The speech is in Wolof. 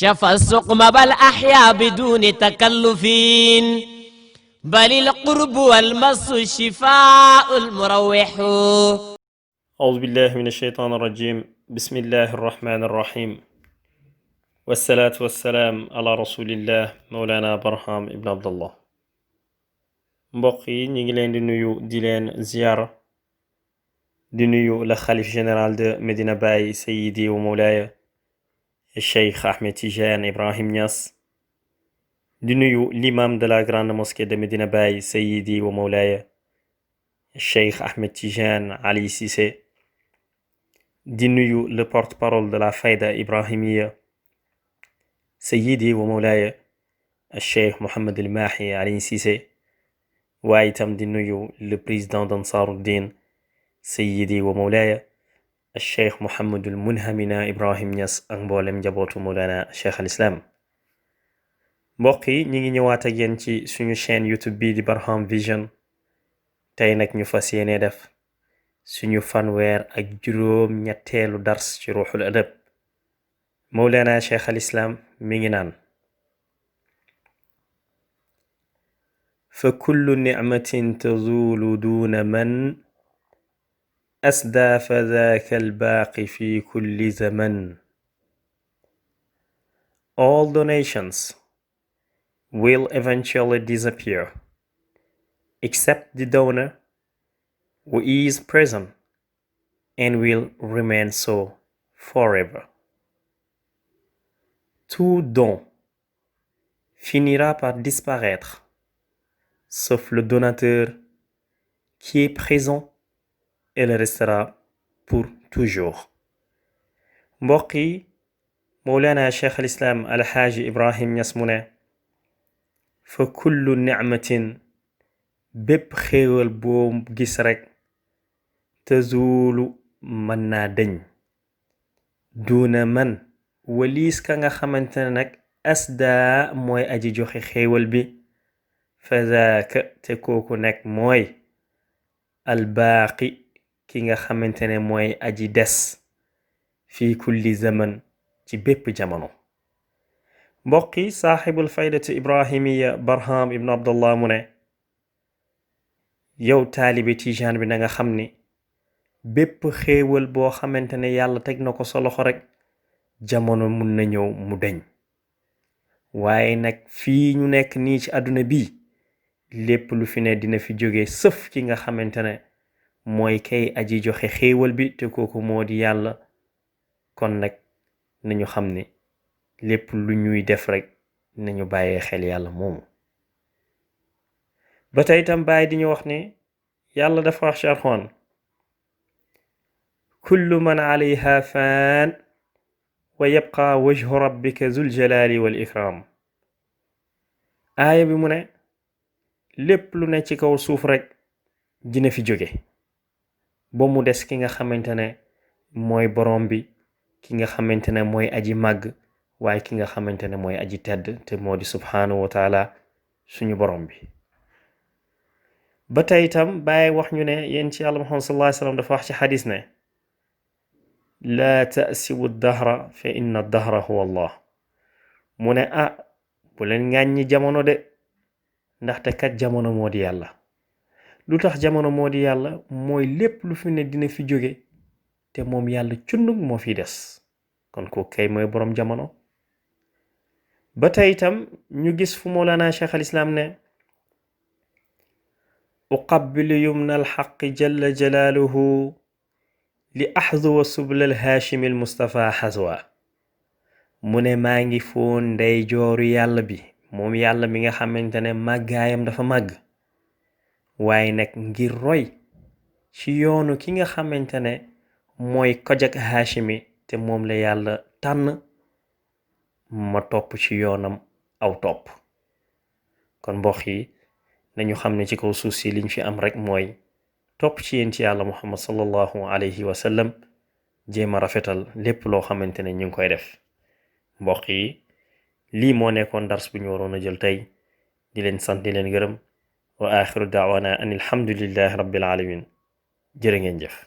شفى السقم بل أحيا بدون تكلف بل القرب والمس الشفاء المروح. أعوذ بالله من الشيطان الرجيم. بسم الله الرحمن الرحيم، والصلاة والسلام على رسول الله مولانا برهام ابن عبد الله. mbokk yi ñi ngi leen di nuyu di leen ziyaara di nuyu la xalif général de Medina Baye Sayyidi wa Mawlaaya Cheikh Ahmed Tidiane Ibrahim Niass, di nuyu l'imam de la grande mosquée de Medina Baye Sayyidi wa Mawlaaya Cheikh Ahmed Tidiane Ali Cissé, di nuyu le porte-parole de la Fayda Ibrahimiya Sayyidi wa Mawlaaya Cheikh Mohammed El Mahi Ali Cissé, waaye itam di nuyu le président d'Ansaruddin Sayyidi wa Mawlaaya Cheikh Mohammadul Munhamina Ibrahim Niass ak mboolem njabootu Mawlana Cheikh al Islam. mbokk yi ñi ngi ñëwaat ak yéen ci suñu chaîne YouTube bii di Barham Vision. tey nag ñu fas yéene def suñu fanweer ak juróom ñetteelu dars ci ruuxul adab. Mawlana Cheikh al Islam mi ngi naan: fa kullu nicmatin tazulu duna man asda fa dhaka albaaqi fi kulli zaman. All donations will eventually disappear except the donor who is present and will remain so forever. Tout don finira par disparaître sauf le donateur qui est présent et le restera pour toujours. mbokk yi, Mawlana Cheikh al Islam Alxaaji Ibrahim Niass mu ne: fa kullu nicmatin, bépp xéewal boo gis rekk, tazuulu mën naa dëñ, duuna man waliis ka nga xamante ne nag asdaa mooy aji joxe xéewal bi, fa zaaka te kooku nekk mooy albaaqi ki nga xamante ne mooy aji des, fi kulli zaman ci bépp jamono. mbokki saaxibul faydati ibrahimiya Barham ibn Abdallah mu ne: yow taalibe tijaan bi na nga xam ni bépp xéewal boo xamante ne yàlla teg na ko sa loxo rek, jamono mun na ñëw mu deñ. waaye nag fii ñu nekk nii ci àdduna bi, lépp lu fi ne dina fi jóge sëf ki nga xamante ne mooy kay aji joxe xéewal bi te kooku moo di yàlla. kon nag nañu xam ne lépp lu ñuy def rek nañu bàyyee xel yàlla moomu. ba tey itam bàyyi di ñu wax ne yàlla dafa wax ci Alxuraan: kullu man alayha faan wa yabqa wajhu rabbika zul jalali wal ikram. aaya bi mu ne lépp lu ne ci kaw suuf rek dina fi jóge ba mu des ki nga xamante ne mooy borom bi, ki nga xamante ne mooy aji màgg, waaye ki nga xamante ne mooy aji tedd te moo di subhaanahu wa taala suñu borom bi. ba tey itam bàyyi wax ñu ne yéen ci yàlla Muhammad sallallahu alayhi wa sallam dafa wax ci xadis ne: laa ta'sibu dahra fa inna dahra huwa allah. mu ne bu leen ŋàññi jamono de, ndaxte kat jamono moo di yàlla. lu tax jamono moo di yàlla? mooy lépp lu fi ne dina fi jóge te moom yàlla cundug moo fi des. kon ko kay mooy boroom jamono. ba tey itam ñu gis fu Mawlana Cheikh al Islam ne: uqabbilu yumna alxaqi jalla jalaaluhu li axduwa subla alhaashimi almustafa xaswa. mu ne maa ngi foon ndey jooru yàlla bi, moom yàlla mi nga xamante ne màggaayam dafa màgg, waaye nag ngir roy ci yoonu ki nga xamante ne mooy kojak haashimi te moom la yàlla tànn, ma topp ci yoonam aw topp. kon mbokk yi nañu xam ne ci kaw suuf si liñ fi am rek mooy topp ci yéen ci yàlla Muhammad sallallahu alayhi wa sallam, jéem a rafetal lépp loo xamante ne ñu ngi koy def. mbokk yi lii moo nekkoon dars bu ñu waroon a jël tey. di leen sant di leen gërëm. wa axiru daawana an alhamdulillahi rabbil alamin. jërë ngeen jëf.